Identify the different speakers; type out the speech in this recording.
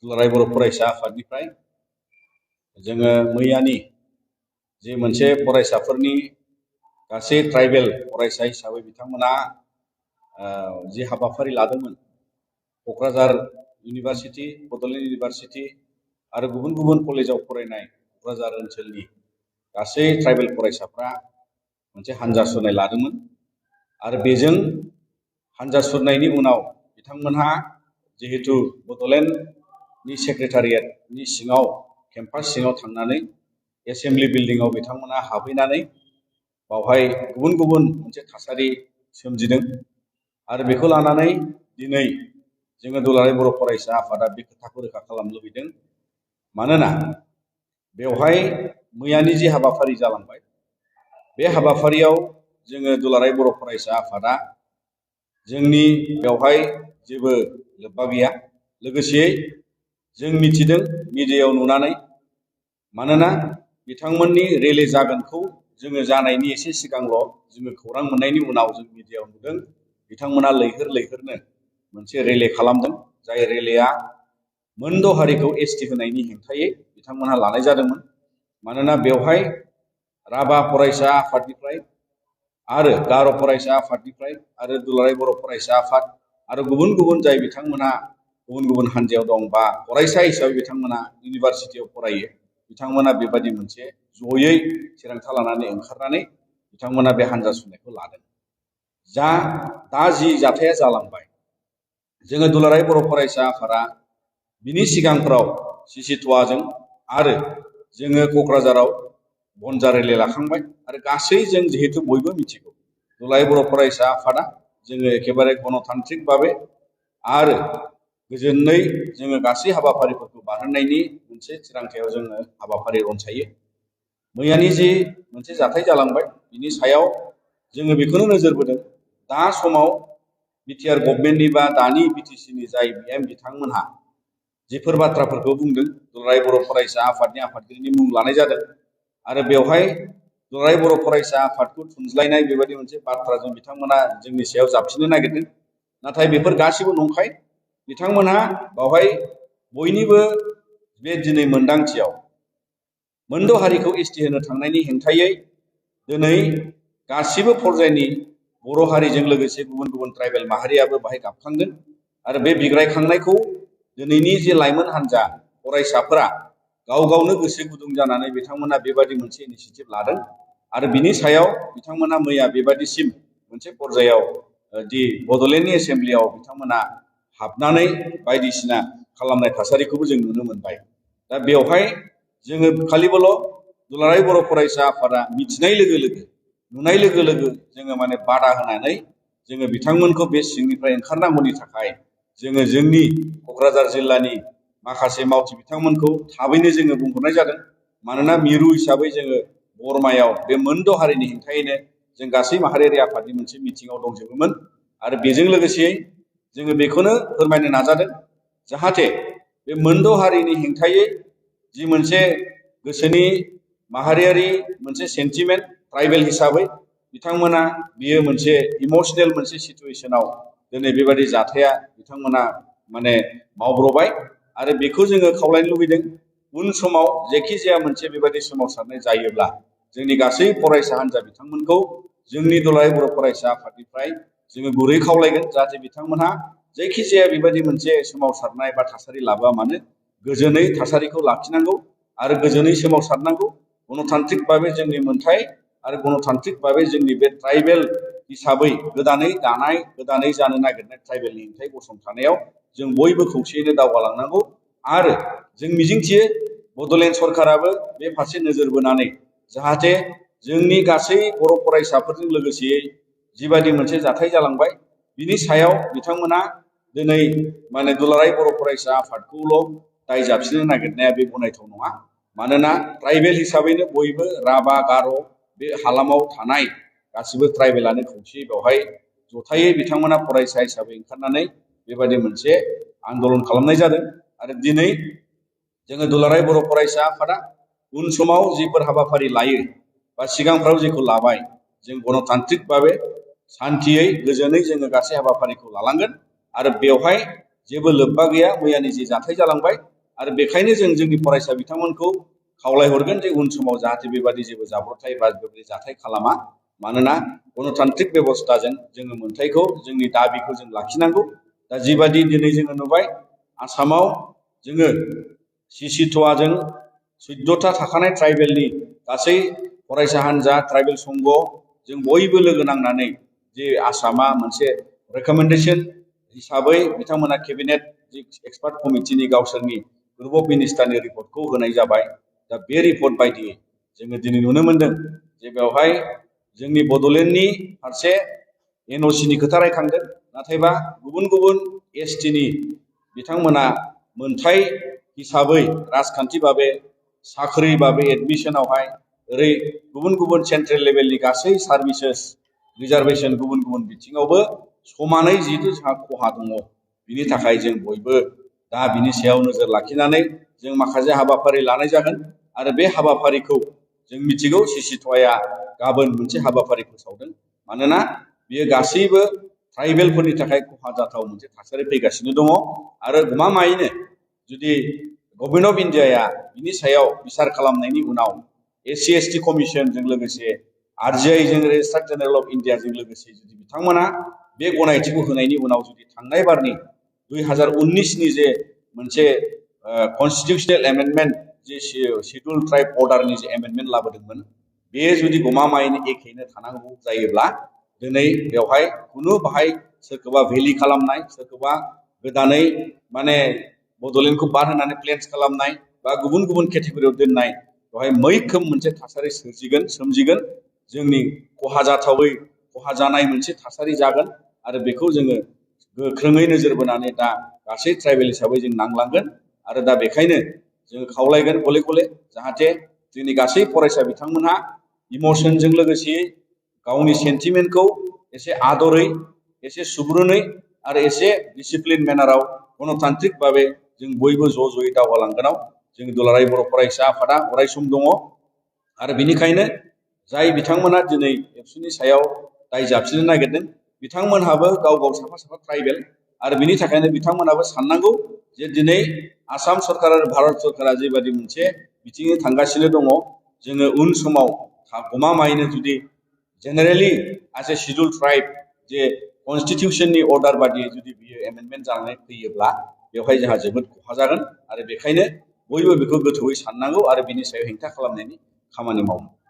Speaker 1: दुलाराय बर' फरायसा आफादनिफ्राय जोङो मैयानि जे मोनसे फरायसाफोरनि गासै ट्राइबेल फरायसा हिसाबै बिथांमोना जि हाबाफारि लादोंमोन क'क्राझार इउनिभार्सिटि बड'लेण्ड इउनिभार्सिटि आरो गुबुन गुबुन कलेजाव फरायनाय क'क्राझार ओनसोलनि गासै ट्राइबेल फरायसाफ्रा मोनसे हानजा सुरनाय लादोंमोन आरो बेजों हानजा सुरनायनि उनाव बिथांमोनहा जिहेतु बड'लेण्डनि सेक्रेटारियेटनि सिङाव केम्पास सिङाव थांनानै एसेम्बलि बिल्डिंआव बिथांमोना हाबहैनानै बावहाय गुबुन गुबुन मोनसे थासारि सोमजिदों आरो बेखौ लानानै दिनै जोङो दुलाराय बर' फरायसा आफादा बे खोथाखौ रोखा खालामनो लुबैदों मानोना बेवहाय मैयानि जि हाबाफारि जालांबाय बे हाबाफारियाव जोङो दुलाराय बर' फरायसा आफादा जोंनि बेवहाय जेबो लोब्बा गैया लोगोसेयै जों मिथिदों मिडियायाव नुनानै मानोना बिथांमोननि रेलि जागोनखौ जोङो जानायनि एसे सिगांल' जोङो खौरां मोननायनि उनाव जों मिडियायाव नुदों बिथांमोना लैहोर लैहोरनो मोनसे रेलि खालामदों जाय रेलिया मोनद' हारिखौ एसटि होनायनि हेंथायै बिथांमोनहा लानाय जादोंमोन मानोना बेवहाय राभा फरायसा आफादनिफ्राय आरो गार' फरायसा आफादनिफ्राय आरो दुलाराय बर' फरायसा आफाद आरो गुबुन गुबुन जाय बिथांमोना गुबुन गुबुन हान्जायाव दं बा फरायसा हिसाबै बिथांमोना इउनिभार्सिटियाव फरायो बिथांमोना बेबादि मोनसे जयै थिरांथा लानानै ओंखारनानै बिथांमोना बे हानजा सुरनायखौ लादों दा जि जाथाया जालांबाय जोङो दुलाराय बर' फरायसा आफादा बिनि सिगांफ्राव सिसिटुवाजों आरो जोङो क'क्राझाराव बनजार रेलि लाखांबाय आरो गासै जों जिहेतु बयबो मिथिगौ दुलाराय बर' फरायसा आफादा जोङो एखेबारे गणतान्त्रिक भाबै आरो गोजोनै जोङो गासै हाबाफारिफोरखौ बारहोनायनि मोनसे थिरांथायाव जोङो हाबाफारि रनसायो मैयानि जि मोनसे जाथाय जालांबाय बिनि सायाव जोङो बेखौनो नोजोर बोदों दा समाव बिटिआर गभर्नमेन्टनि बा दानि बिटिसिनि जाय बिएम बिथांमोनहा जिफोर बाथ्राफोरखौ बुंदों दुलाराय बर' फरायसा आफादनि आफादगिरिनि मुं लानाय जादों आरो बेवहाय दुलाराय बर' फरायसा आफादखौ थुनज्लायनाय बेबायदि मोनसे बाथ्राजों बिथांमोना जोंनि सायाव जाबसिननो नागिरदों नाथाय बेफोर गासिबो नंखाय बिथांमोनहा बावहाय बयनिबो बे दिनै मोनदांथियाव मोनद' हारिखौ एसटि होनो थांनायनि हेंथायै दिनै गासिबो पर्यायनि बर' हारिजों लोगोसे गुबुन गुबुन ट्राइबेल माहारियाबो बाहाय गाबखांदों आरो बे बिग्रायखांनायखौ दिनैनि जे लाइमोन हान्जा फरायसाफोरा गाव गावनो गोसो गुदुं जानानै बिथांमोना बेबादि मोनसे इनिसिएटिभ लादों आरो बिनि सायाव बिथांमोना मैया बेबादिसिम मोनसे पर्यायाव दि बड'लेण्डनि एसेम्बलियाव बिथांमोना हाबनानै बायदिसिना खालामनाय थासारिखौबो जों नुनो मोनबाय दा बेवहाय जोङो खालिबोल' दुलाराय बर' फरायसा आफादा मिथिनाय लोगो लोगो नुनाय लोगो लोगो जोङो माने बादा होनानै जोङो बिथांमोनखौ बे सिंनिफ्राय ओंखारनांगौनि थाखाय जोङो जोंनि क'क्राझार जिल्लानि माखासे मावथि बिथांमोनखौ थाबैनो जोङो बुंहरनाय जादों मानोना मिरु हिसाबै जोङो बरमायाव बे मोनद' हारिनि हेंथायैनो जों गासै माहारियारि आफादनि मोनसे मिटिङाव दंजोबोमोन आरो बेजों लोगोसेयै जोङो बेखौनो फोरमायनो नाजादों जाहाथे बे मोनद' हारिनि हेंथायै जि मोनसे गोसोनि माहारियारि मोनसे सेन्टिमेन्ट ट्राइबेल हिसाबै बिथांमोना बियो मोनसे इमोशनेल मोनसे सिचुएशनाव दिनै बेबादि जाथाया बिथांमोना माने मावब्रबाय आरो बेखौ जोङो खावलायनो लुबैदों उन समाव जेखि जाया मोनसे बेबादि सोमावसारनाय जायोब्ला जोंनि गासै फरायसा हान्जा बिथांमोनखौ जोंनि दुलाराय बर' फरायसा आफादनिफ्राय जोङो गुरै खावलायगोन जाहाथे बिथांमोनहा जायखि जाया बेबादि मोनसे सोमावसारनाय बा थासारि लाबोआ मानो गोजोनै थासारिखौ लाखिनांगौ आरो गोजोनै सोमावसारनांगौ गणतान्त्रिक भाबै जोंनि मोन्थाय आरो गणतान्त्रिक भाबै जोंनि बे ट्राइबेल हिसाबै गोदानै दानाय गोदानै जानो नागिरनाय ट्राइबेलनि हेंथायै गसंथानायाव जों बयबो खौसेयैनो दावगालांनांगौ आरो जों मिजिंथियो बड'लेण्ड सरकाराबो बे फारसे नोजोर बोनानै जाहाथे जोंनि गासै बर' फरायसाफोरजों लोगोसेयै जिबादि मोनसे जाथाय जालांबाय बिनि सायाव बिथांमोना दिनै माने दुलाराय बर' फरायसा आफादखौल' दाय जाबसिननो नागिरनाया बे गनायथाव नङा मानोना ट्राइबेल हिसाबैनो बयबो राभा गार' बे हालामाव थानाय गासिबो ट्राइबेलानो खौसेयै बेवहाय जथायै बिथांमोना फरायसा हिसाबै ओंखारनानै बेबायदि मोनसे आन्दलन खालामनाय जादों आरो दिनै जोङो दुलाराय बर' फरायसा आफादा उन समाव जिफोर हाबाफारि लायो बा सिगांफ्राव जेखौ लाबाय जों गणतान्त्रिक भाबै शान्तियै गोजोनै जोङो गासै हाबाफारिखौ लालांगोन आरो बेवहाय जेबो लोब्बा गैया मैयानि जि जाथाय जालांबाय आरो बेखायनो जों जोंनि फरायसा बिथांमोनखौ खावलायहरगोन जे उन समाव जाहाथे बेबादि जेबो जाब्रबथाय बा बेबादि जाथाय खालामा मानोना गणतान्त्रिक बेबस्थाजों जोङो मोनथायखौ जोंनि दाबिखौ जों लाखिनांगौ दा जिबादि दिनै जोङो नुबाय आसामाव जोङो सिसिट'आजों 14टा थाखानाय ट्राइबेलनि गासै फरायसा हान्जा ट्राइबेल संघ जों बयबो लोगो नांनानै जे आसामा मोनसे रेकमेन्डेशन हिसाबै बिथांमोना केबिनेट एक्सपार्ट कमिटिनि गावसोरनि ग्रुप अफ मिनिस्टारनि रिपर्टखौ होनाय जाबाय दा बे रिपर्ट बायदियै जोङो दिनै नुनो मोनदों जे बेवहाय जोंनि बड'लेण्डनि फारसे एनअसिनि खोथा रायखांदों नाथायबा गुबुन गुबुन एसटिनि बिथांमोना मोनथाय हिसाबै राजखान्थि भाबे साख्रि भाबे एडमिशनावहाय ओरै गुबुन गुबुन सेन्ट्रेल लेभेलनि गासै सार्भिसेस रिजार्भेशन गुबुन गुबुन बिथिङावबो समानै जिहेतु जोंहा खहा दङ बिनि थाखाय जों बयबो दा बिनि सायाव नोजोर लाखिनानै जों माखासे हाबाफारि लानाय जागोन आरो बे हाबाफारिखौ जों मिथिगौ सिसिट'आ गाबोन मोनसे हाबाफारि फोसावदों मानोना बियो गासैबो ट्राइबेलफोरनि थाखाय खहा जाथाव मोनसे थासारि फैगासिनो दङ आरो गमामायैनो जुदि गभर्नमेन्ट अफ इन्डियाया बिनि सायाव बिसार खालामनायनि उनाव एससि एसटि कमिसनजों लोगोसे आरजिआइजों रेजिस्ट्रार जेनेरेल अफ इन्डियाजों लोगोसे जुदि बिथांमोना बे गनायथिखौ होनायनि उनाव जुदि थांनाय बारनि 2019नि जे मोनसे कन्स्टिटिउसनेल एमेन्डमेन्ट जे शिड्युल ट्राइब अर्डारनि जे एमेन्डमेन्ट लाबोदोंमोन बे जुदि गमामायैनो एखेयैनो थानांगौ जायोब्ला दिनै बेवहाय खुनु बाहाय सोरखौबा भेलि खालामनाय सोरखौबा गोदानै माने बड'लेण्डखौ बाद होनानै प्लेन्स खालामनाय बा गुबुन गुबुन केटेगरियाव दोननाय बेवहाय मैखोम मोनसे थासारि सोमजिगोन जोंनि खहा जाथावै खहा जानाय मोनसे थासारि जागोन आरो बेखौ जोङो गोख्रोङै नोजोर बोनानै दा गासै ट्राइबेल हिसाबै जों नांलांगोन आरो दा बेखायनो जोङो खावलायगोन गले गले जाहाथे जोंनि गासै फरायसा बिथांमोनहा इमोसनजों लोगोसे गावनि सेन्टिमेन्टखौ एसे आदरै एसे सुग्रुनै आरो एसे डिसिप्लिन मेनाराव गणतान्त्रिक भाबे जों बयबो ज'यै दावगालांगोनाव जोंनि दुलाराय बर' फरायसा आफादा अरायसम दङ आरो बेनिखायनो जाय बिथांमोना दिनै एबसुनि सायाव दाय जाबसिननो नागिरदों बिथांमोनहाबो गाव गाव साफा साफा ट्राइबेल आरो बिनि थाखायनो बिथांमोनाबो साननांगौ जे दिनै आसाम सरकार आरो भारत सरकारा जेबादि मोनसे बिथिङै थांगासिनो दङ जोङो उन समाव गमामायैनो जुदि जेनेरेलि एज ए शिड्युल ट्राइब जे कन्स्टिटिउसननि अर्डार बादियै जुदि बियो एमेन्डमेन्ट जानानै फैयोब्ला बेवहाय जोंहा जोबोद खहा जागोन आरो बेखायनो बयबो बेखौ गोथौयै साननांगौ आरो बिनि सायाव हेंथा खालामनायनि खामानि मावनांगौ